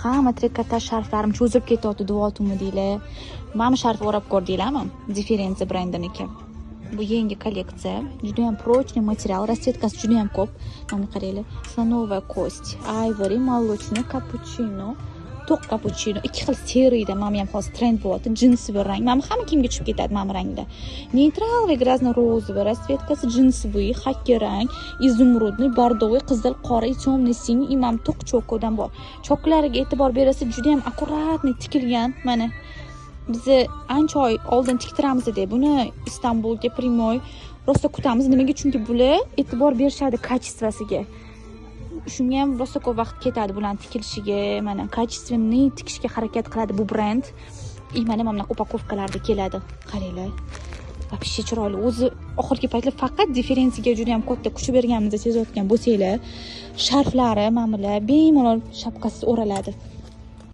Hamma trikotaj sharflarim cho'zilib ketyapti deyotgandinglar. Mana bu sharf o'rab ko'rdinglarmi? Differenza brendiniki. Bu yangi kolleksiya. Juda ham прочный material, расцветка si juda ham ko'p. Mana qaranglar. Слоновая кость, ivory, молочный, cappuccino, to'q kapuchino, ikki xil серый da. Mana bu ham hozir trend bo'lyapti, джинсовый rang. Mana bu hamma kiyimga tushib ketadi mana bu rangda. Нейтраловый, грязно-розовый расцветка si, джинсовый, xaki rang, изумрудный, бордовый, qizil, qora, темный синий и mana bu to'q chokodan bor. Choklariga e'tibor berasiz, juda ham аккуратный tikilgan. Mana bizni ancha oy oldin tiktiramiz deb buni Istanbulga прямой rosa kutamiz. Nimaga? Chunki bular e'tibor berishadi качество siga. Shunga ham rosa ko'p vaqt ketadi bularni tikilishiga. Mana, качественный tikishga harakat qiladi bu brend. И mana bunaqa упаковка larda keladi, qaranglar, вообще chiroyli o'zi. Oxirgi paytlar faqat Differensiyaga juda ham katta kuch berganimizni sezayotgan bo'lsanglar, sharflari mana bular bemalol shapkasiz o'raladi.